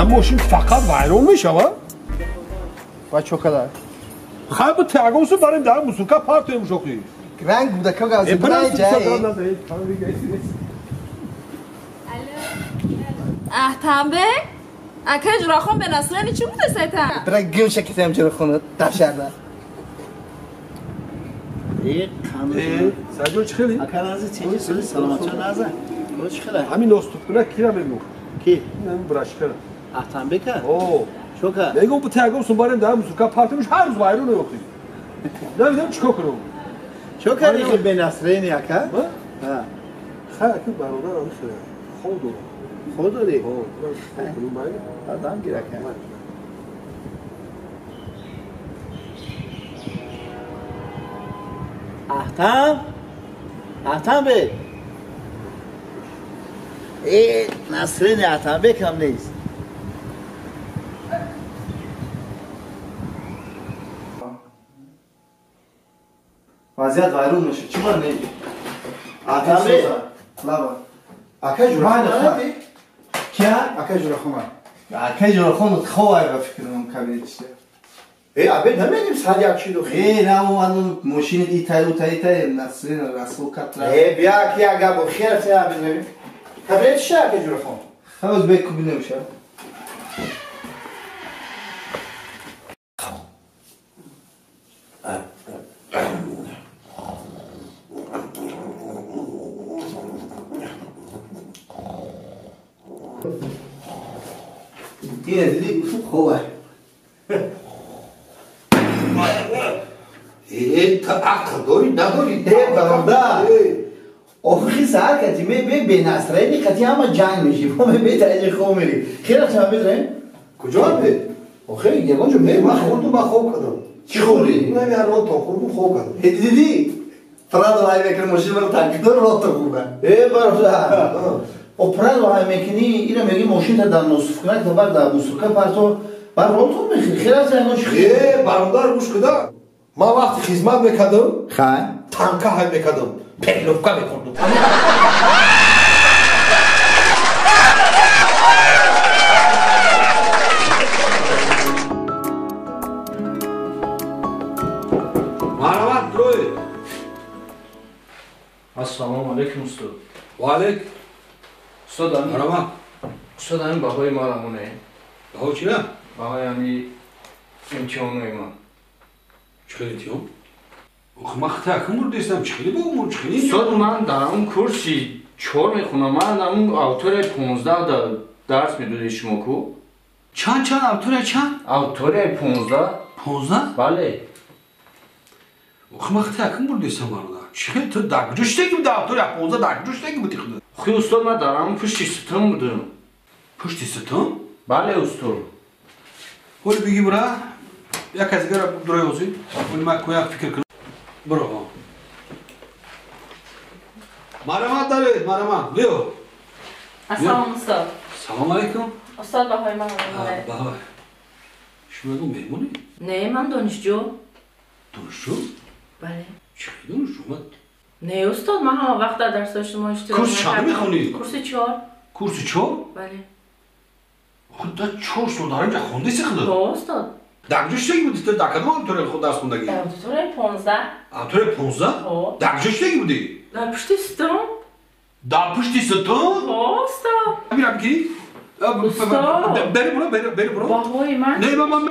Мошин фақат вайрон мешава? Ва чо када? Хай бу тягонсу барем дар мусурка партоем шохи. Ранг буда кога зибрай ҷай. Аҳтамбе? Акай Ҷурахон бе Насрани чӣ буда сайтан? Бира гим шакитам Ҷурахон дафшарда. Саҷон чӣ хели? Ака наза чӣ сули саломатчон наза. Чӣ хела? Ҳамин ностуфкуна кира мегӯ? Ки? Ин брашкара. Аҳтамбека? О. Чока? Мегӯ бу тягон сумбарем дар мусурка партоем ҳар рӯз вайрон меохӣ. Намедонам чӣ кор кунам. Чока рехи бе Насрани ака? Ҳа. Хай ака бародар ами хела. Хоб дорам. Хоб дорӣ? О, кунам майли. Адам гир ака. Аҳтам? Аҳтам бе? Насрини Аҳтамбек ҳам нест. Вазият вайрон мешад. Чӣ бар не? Аҳтамбек? Лаба. Ака Ҷурахон Кия? Ака Ҷурахон. Ака Ҷурахон ховай ба фикрам кабинетча. Абе намедим сад як чӣ духи. На он мошини итай утай итай Насрин Расул катра. Бия ки ага бо хер се абе нами. Кабинет чӣ ака Ҷурахон? Хавз бе кубинем ша. Ине диди ховай. Та ақл дорӣ надорӣ? Бародар. Охи саҳар кати ме бе Насрани кати ҳама ҷанг меши. Мо ме таҷи хоб мери. Хеле чама безрем? Куҷо бе? Охи ягон ҷо ме ман хӯрдум, ман хоб кардам. Чӣ хӯрдӣ? Не, ман рото хӯрдум, хоб кардам. Дидӣ? Прадо ҳай мекунӣ мошин маро танкидор рото хӯрда. Бародар. О прадо ҳай мекунӣ, ира мегӣ мошинта дар носуфкунак та бар дар мусурка парто бар рото мехӯрӣ. Хеле ягон чӣ Бародар гӯш куда. Ман вақти хизмат мекардам, хай танка ҳай мекардам, перловка мехӯрдум. Марҳамат, дрои. Ассалому алайкум, устод. Ва алайк. Устод, марҳамат. Устод, ҳамин баҳои маро монед. Баҳои чӣ на? Баҳои ҳамин имтиҳонҳои ман. Чӣ хеле имтиҳон? Охи ман хита акм бурдистам, чӣ хеле бо чӣ хеле? Устод, ман дар он курси 4 мехонам, ман дар он аудиторияи 15 дар дарс медодед шумо ку? Чанд чанд аудитория чанд? Аудиторияи 15. 15? Бале. Охи ман хита акм бурдистам бародар. Чӣ хеле ту дар куҷо шидаги буди аудитория 15 дар куҷо шидаги буди худат? Охи устод, ман дар ҳамон пушти сутун будам. Пушти сутун? Бале, устод. Ҳоли биги бура, як аз дигара дурой ҳозир. Ҳоли ман кояк фикр кунам. Биро. Марҳамат даред, марҳамат. Биё. Ассалом, устод. Салом алайкум. Устод, баҳои ман омада. Баҳой. Шумо ягон меҳмонӣ? Не, ман донишҷӯ. Донишҷӯ? Бале. Чӣ донишҷӯ? Не, устод, ман ҳама вақт дар дарсҳои шумо иштирок Курси чанд мехонӣ? Курси 4. Курси 4? Бале. Худ дар 4 сол дар инҷа хондеси худат? Ҳо, устод. Дар куҷо шидаги будӣ? Ту дар кадом аудитория худ дарс хондагӣ? Дар аудиторияи 15. Аудиторияи 15? Ҳо. Дар куҷо шидаги будӣ? Дар пушти сутун. Дар пушти сутун? Ҳо, устод. Мирам ки? Устод. Бери буро, бери, бери буро. Баҳои ман. Не, ман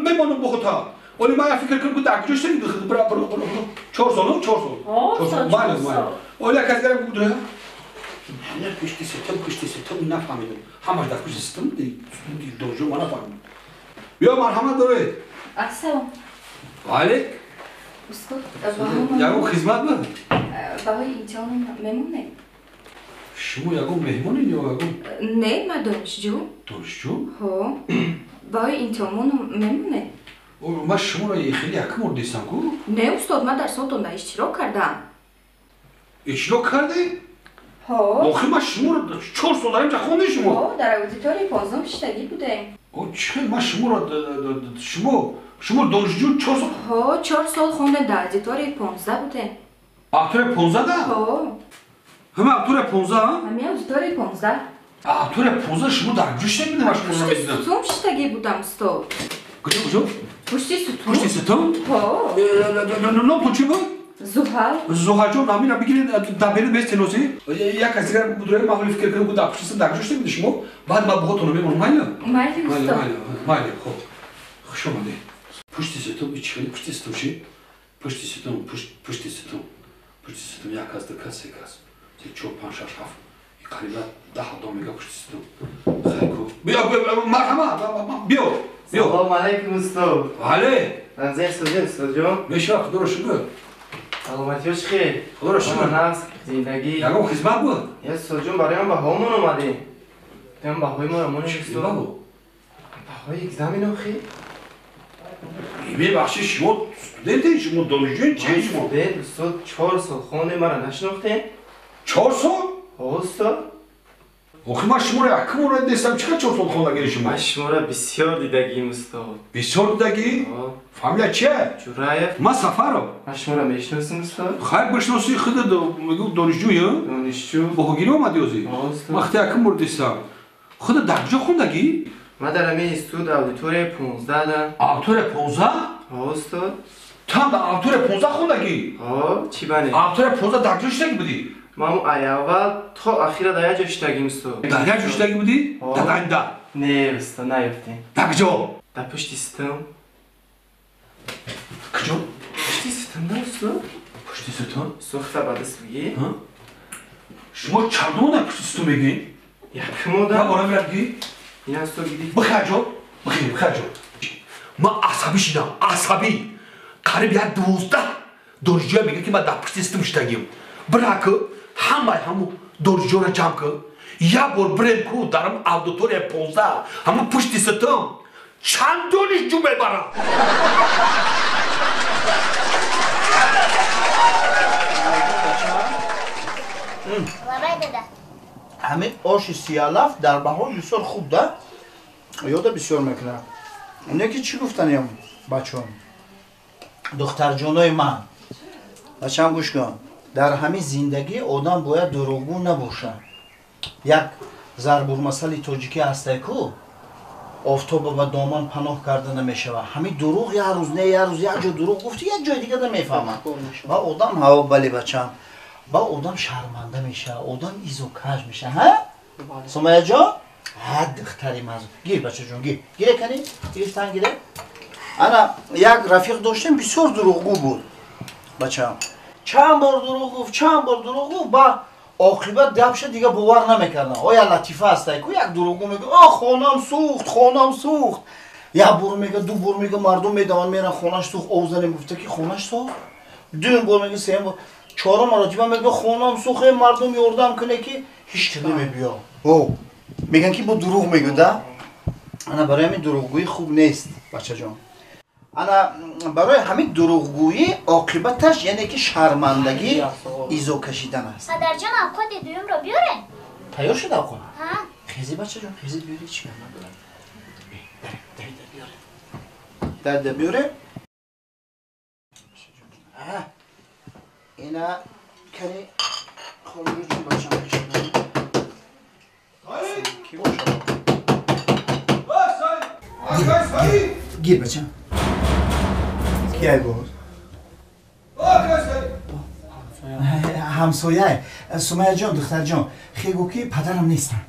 мемонам бо худта. Оли ман як фикр кунам ки дар куҷо шидаги будӣ? Буро, буро, буро. 4 сол, 4 сол. Ҳо, устод, 4 4 сол. Оли як аз гарам буд. Ҳама пушти сутун, пушти сутун нафаҳмидам. Ҳамаш дар пушти сутун будӣ. Донишҷӯ ман нафаҳмидам. Биё, марҳамат доред. Ассалом. Ва алайк. Устод, ягон хизмат буд? Баҳои имтиҳон мемонед? Шумо ягон меҳмонед ё ягон? Не, ман донишҷӯ. Донишҷӯ? Ҳо. Баҳои имтиҳонмоно мемонед? Ман шуморо хеле якум бор дидам ку? Не, устод, ман дар солтон иштирок кардам. Иштирок кардӣ? Ҳо. Охи ман шуморо 4 сол дар инҷа хондем шумо? Ҳо, дар аудиторияи 15 шиштагӣ будем. О, чӣ ман шуморо шумо донишҷӯ 4 сол? Ҳо, 4 сол хондем, дар аудиторияи 15 будем. Аудиторияи 15 да? Ҳо. Ҳама аудитория 15? Ҳамин аудиторияи 15. Аудитория 15 шумо дар куҷо шиштагӣ будем? Ман шуморо намедидам. Пушти сутун шиштагӣ будам, устод. Куҷо, куҷо? Пушти сутун. Пушти сутун? Ҳо. Номтон чӣ буд? Зуҳал. Зуҳалҷон, ҳамина бигиред, дар беред бестеноси. Як аз дигар будрои ман ҳоли фикр кардам, дар пушти сутун дар куҷо шиштагӣ будед шумо? Баъд ман баҳотонро мемонам, майли? Майли, устод. Майли, майли, хуб. Хуш омадед. Пушти сутун, чӣ хеле пушти сутун ши? Пушти сутун, пушти сутун. Пушти сутун як кас, ду кас, се кас. Се, чор, панҷ, шаш, ҳафт. Қариба 10 одам мега пушти сутун. Хай ку. Биё, марҳама, биё. Биё. Салом алейкум, устод. Вале. Манзил созед, устодҷон. Мешава, худоро шукр. Саломатиёш хел. Худоро шукр. Нағз, зиндагӣ. Ягон хизмат буд? Я, устодҷон, барои ман баҳоамон омадем. Тем баҳои моро монем, устод. Баҳои экзамен охи. Мебахшед, шумо студентед, шумо донишҷӯед, чи шумо? Студент, устод, 4 сол хондем, маро нашинохтем. 4 сол? Ҳо, устод. Охи ман шуморо якум бор дидам, чӣ қадр 4 сол хондагири шумо? Ман шуморо бисёр дидагим, устод. Бисёр дидагӣ? Фамилия чия? Ҷураев. Ман Сафаров. Ман шуморо мешиносам, устод. Хайр, бишносӣ, худат мегӯ донишҷӯй, Донишҷӯ. Баҳогирӣ омадӣ ҳозир? Ҳо, устод. Ман худат якум бор дидам. Худат дар куҷо хондагӣ? Ман дар ҳамин институт аудиторияи 15 дам. Аудитория 15? Ҳо, устод. Ту ҳам дар аудитория 15 хондагӣ? Ҳо, чӣ бане? Аудитория 15 дар куҷо шиштагӣ будӣ? Ман ай аввал то ахира дар як ҷо шиштагим, устод. Дар як ҷо шиштагӣ будӣ? Дар данда? Не, устод, наёфтем. Дар куҷо? Дар пушти сутун. Куҷо? Пушти сутун, да, устод. Пушти сутун? Сухта ба даст бигӣ. Шумо чандум одам пушти сутун мегӯед? Якум одам. Ман борам мерафт гӣ? Ина, устод, гидӣ. Бихар ҷо, бихир, бихар ҷо. Ман асабӣ шидам, асабӣ. Қариб як 12 донишҷӯя мегӯяд, ки ман дар пушти сутун шиштагим. Бираку ҳамаи ҳамун донишҷӯро ҷамъ кун, як бор бирем ку дар ҳамун аудитория 15, ҳамун пушти сутун чанд донишҷӯ мебарам. Ҳамин оши сиялаф дар баҳор бисёр хуб, да, ёда бисёр мекунад. Не ки чӣ гуфтаниям, бачаҳо, духтарҷонои ман, бачаам, гӯш кун. Дар ҳамин зиндагӣ одам бояд дурӯғгӯ набошад. Як зарбурмасали тоҷикӣ ҳастай ку, офтоба ба доман паноҳ карда намешавад. Ҳамин дурӯғ як рӯз не як рӯз як ҷо дурӯғ гуфти, як ҷои дига намефаҳмад ва одам, ҳаво, бале, бачаам, ба одам шарманда мешавад, одам изокаш мешавад. Ҳа, Сумаяҷон, ҳа, духтари маз, гир, бачаҷон, гир, гире, кани гирифтан, гире. Ана як рафиқ доштем, бисёр дурӯғгӯ буд, бачаам. Чанд бор дурӯғ гуфт, чанд бор дурӯғ гуфт, ба оқибат гапша дига бовар намекардам. Оя латифа ҳастай ку, як дурӯғгӯ мега: «О, хонам сӯхт, хонам сӯхт». Як бор мега, ду бор мега, мардум медаванд, меран, хонаш сӯхт, ов занем гуфта ки хонаш сохт. Дуюм бор мега, сеюм бор, чорум маротиба мега: «Хонам сӯхт, э, мардум, ёрдам куне», ки ҳеч ки намебиё. О, меган ки бо дурӯғ мегӯ, да. Ана барои ҳамин дурӯғгӯӣ хуб нест, бачаҷон. Ана барои ҳамин дурӯғгӯӣ оқибаташ яъне ки шармандагӣ, изо кашидан аст. Падарҷон, авқоти дуюмро биёрем. Тайёр шуд авқот? Ҳа. Хези, бачаҷон, хези, биёре, чӣ гап надорад. Дарда биёре. Ина кани, холуҷон, бачам кашидан. Ки бошад? Гир, бачам. Кияй боз? Ҳамсояй. Сумаяҷон, духтарҷон, хел гӯ ки падарам нестам.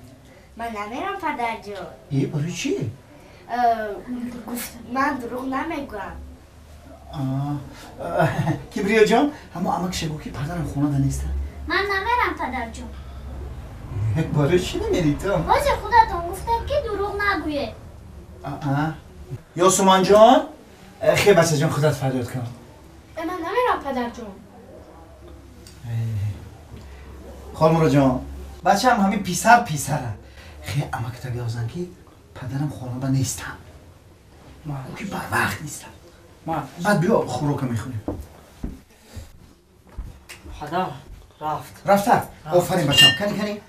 Ман намерам, падарҷон. Е, барои чӣ? Гуфт, ман дурӯғ намегӯям. Кибриёҷон, ҳамо амакша гӯ ки падарам хонада нестам. Ман намерам, падарҷон. Барои чӣ намерӣ ту? Ҳозир худатон гуфтед, ки дурӯғ нагӯед. Ёсуманҷон, хе, бачаҷон, худат фарёд кун. Ман намерам, падарҷон. Холмуроҷон, бачаам, ҳамин писар писара. Хе, амакта биёзан ки падарам хонада нестам, ки барвақт нестам. Баъд биё, хӯрока мехӯрем. Падар рафт. Рафта? Офарин, бачаам. Кани, кани,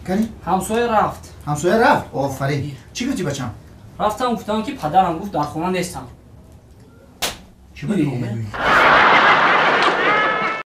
кани. Ҳамсоя рафт. Ҳамсоя рафт, офарин. Чӣ гуфтӣ, бачаам? Рафтам, гуфтам ки падарам гуфт, дар хона нестам. Чӣ ба дурӯғ мегӯӣ?